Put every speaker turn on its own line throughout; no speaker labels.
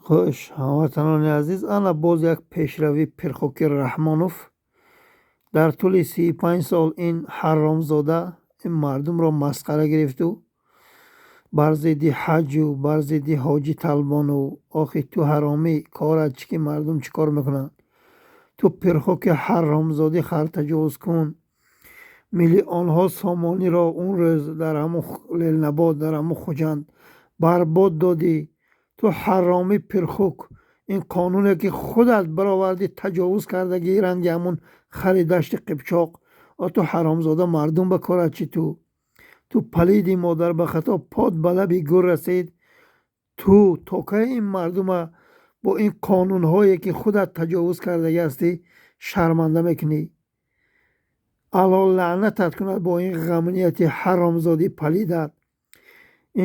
Хуш, ҳамватанони азиз, ана боз як пешравии Пирхокир Раҳмонов. Дар тӯли 35 сол ин ҳаромзода ин мардумро масхара гирифту бар зидди ҳаҷу бар зидди ҳоҷи талбону. Охи, ту ҳаромӣ, корат чӣ, ки мардум чӣ кор мекунанд? Ту пирхоки ҳаромзодӣ, хартаҷовузкун, миллионҳо сомониро он рӯз дар ҳамун Ленинобод, дар ҳамун Хуҷанд барбод додӣ. Ту ҳаромӣ пирхук, ин қонуне, ки худат баровардӣ, таҷовуз кардагӣ, ранги ҳамун хари Дашти Қипчоқ. О, ту ҳаромзода, мардум ба корат чӣ? Ту палиди модар, ба хато пот ба лаби гӯр расид. Ту то кай ин мардума бо ин қонунҳое, ки худат таҷовуз кардагӣ ҳастӣ, шарманда мекунӣ? Алло лаънатат кунад бо ин ғамнияти ҳаромзодӣ палидат.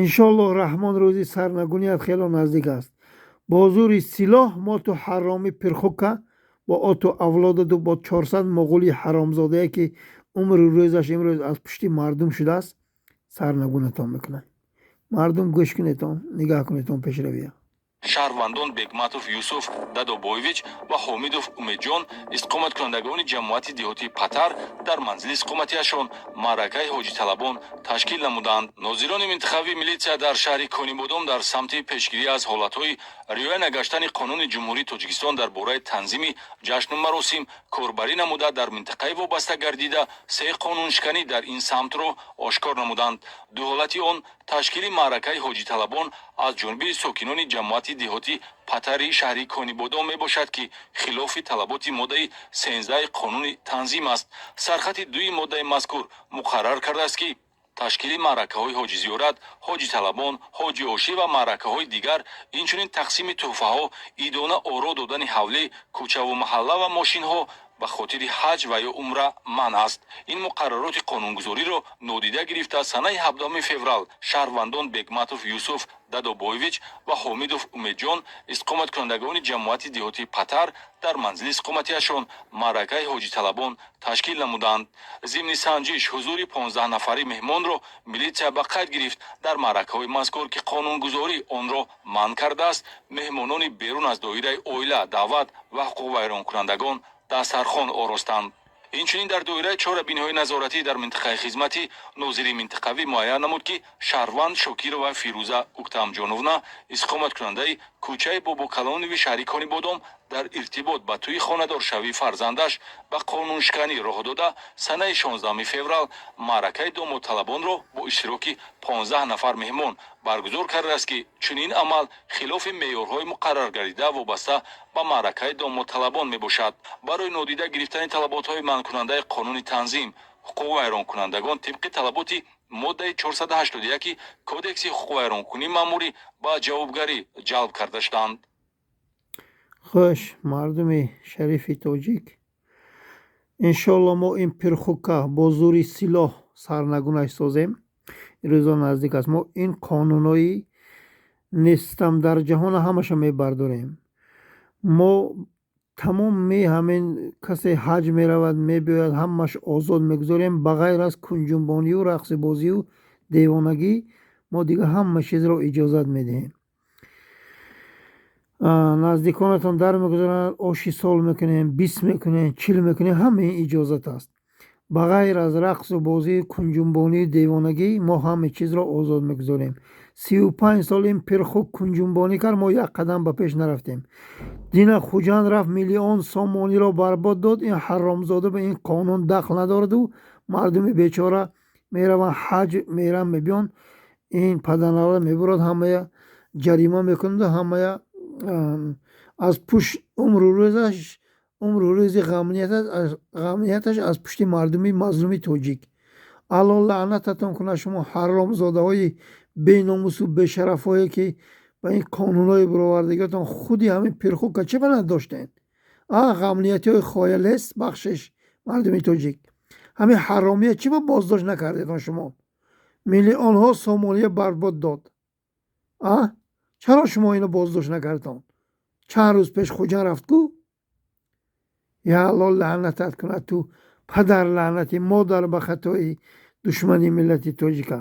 Иншоаллоҳ, Раҳмон, рӯзи сарнагуният хело наздик аст. Бо зӯри силоҳ мо ту ҳаромӣ пирхука бо оту авлодаду бо 400 моғули ҳаромзодае, ки умру рӯзаш имрӯз аз пушти мардум шудааст, сарнагунатон мекунад. Мардум, гӯш кунедон, нигаҳ кунедон пешравия.
Шаҳрвандон Бекматов Юсуф Дадобоевич ва Ҳомидов Умедҷон, истиқоматкунандагони ҷамоати деҳоти Патар, дар манзили истиқоматиашон маъракаи ҳоҷиталабон ташкил намуданд. Нозирони минтақавии милитсия дар шаҳри Конибодом дар самти пешгирӣ аз ҳолатҳои риоя нагаштани Қонуни Ҷумҳурии Тоҷикистон дар бораи танзими ҷашну маросим корбарӣ намуда, дар минтақаи вобаста гардида се қонуншиканӣ дар ин самтро ошкор намуданд. Ду ҳолати он ташкили маъракаи ҳоҷиталабон аз ҷониби сокинони ҷамоати деҳоти Патари шаҳри Конибодом мебошад, ки хилофи талаботи моддаи 13-и Қонуни танзим аст. Сархати дуи моддаи мазкур муқаррар кардааст, ки ташкили маъракаҳои ҳоҷизиёрат, ҳоҷиталабон, ҳоҷиошӣ ва маъракаҳои дигар, инчунин тақсими тӯҳфаҳо, идона оро додани ҳавлӣ, кӯчаву маҳалла ва мошинҳо ба хотири ҳаҷ ва ё умра манъ аст. Ин муқаррароти қонунгузориро нодида гирифта, санаи 17 феврал шаҳрвандон Бекматов Юсуф Дадобоевич ва Ҳомидов Умедҷон, истиқоматкунандагони ҷамоати деҳоти Патар, дар манзили истиқоматиашон маъракаи ҳоҷиталабон ташкил намуданд. Зимни санҷиш ҳузури 15 нафари меҳмонро милитсия ба қайд гирифт. Дар маъракаҳои мазкур, ки қонунгузорӣ онро манъ кардааст, меҳмонони берун аз доираи оила даъват ва ҳуқуқвайронкунандагон дастархон оростанд. Инчунин дар доираи чорабиниҳои назоратӣ дар минтақаи хизматӣ нозири минтақавӣ муайян намуд, ки шаҳрванд Шокирова Фирӯза Уктамҷоновна, истиқоматкунандаи кӯчаи Бобокалонови шаҳри Конибодом, дар иртибот ба тӯи хонадоршавии фарзандаш ба қонуншиканӣ роҳ дода, санаи 16 феврал маъракаи домодталабонро бо иштироки 15 нафар меҳмон баргузор кардааст, ки чунин амал хилофи меъёрҳои муқарраргардида вобаста ба маъракаи домодталабон мебошад. Барои нодида гирифтани талаботҳои манъкунандаи Қонуни танзим, ҳуқуқвайронкунандагон тибқи талаботи моддаи 481 Кодекси ҳуқуқвайронкунии маъмурӣ ба ҷавобгарӣ ҷалб карда шуданд.
Хуш, мардуми шарифи тоҷик, иншоалло, мо ин пирхука бо зӯри силоҳ сарнагунаш созем. Ин рӯзо наздик аст. Мо ин қонунҳои нестам дар ҷаҳона ҳамаша мебардорем. Мо тамоми ҳамин касе ҳаҷ меравад, мебиёяд, ҳамаш озод мегузорем. Ба ғайр аз кунҷумбонию рақсибозию девонагӣ, мо дигар ҳама чизро иҷозат медиҳем. Наздиконатон дар мегузоранд, оши сол мекунем, 20 мекунем, 40 мекунем, ҳамаи ин иҷозат аст. Ба ғайр аз рақсу бозӣ, кунҷумбонию девонагӣ, мо ҳама чизро озод мегузорем. 35 сол ин пирхук кунҷумбонӣ кард, мо як қадам ба пеш нарафтем. Дина Хуҷанд рафт, миллион сомониро барбод дод. Ин ҳаромзода ба ин қонун дахл надораду мардуми бечора мераванд ҳаҷ, меран, мебиён, ин падарналла мебурад, ҳамая ҷарима мекунаду ҳамая аз пушт умру рӯзаш, умру рӯзи ғамнияташ аз пушти мардуми мазлуми тоҷик. Алло лаънататон кунад, шумо ҳаромзодаҳои беномусу бешарафҳое, ки ба ин қонунҳои баровардагиатон. Худи ҳамин пирхука чӣ ба надоштед? А ғамниятиҳои хоялес, бахшиш, мардуми тоҷик, ҳамин ҳаромия чӣ ба боздошт накардедон шумо? Миллионҳо сомония барбод дод. А чаро шумо ино боздошт накардон? Чанд рӯз пеш Хуҷанд рафт ку. Я Алло лаънатат кунад, ту падар лаънатӣ, модар ба хатои душмани миллати тоҷика.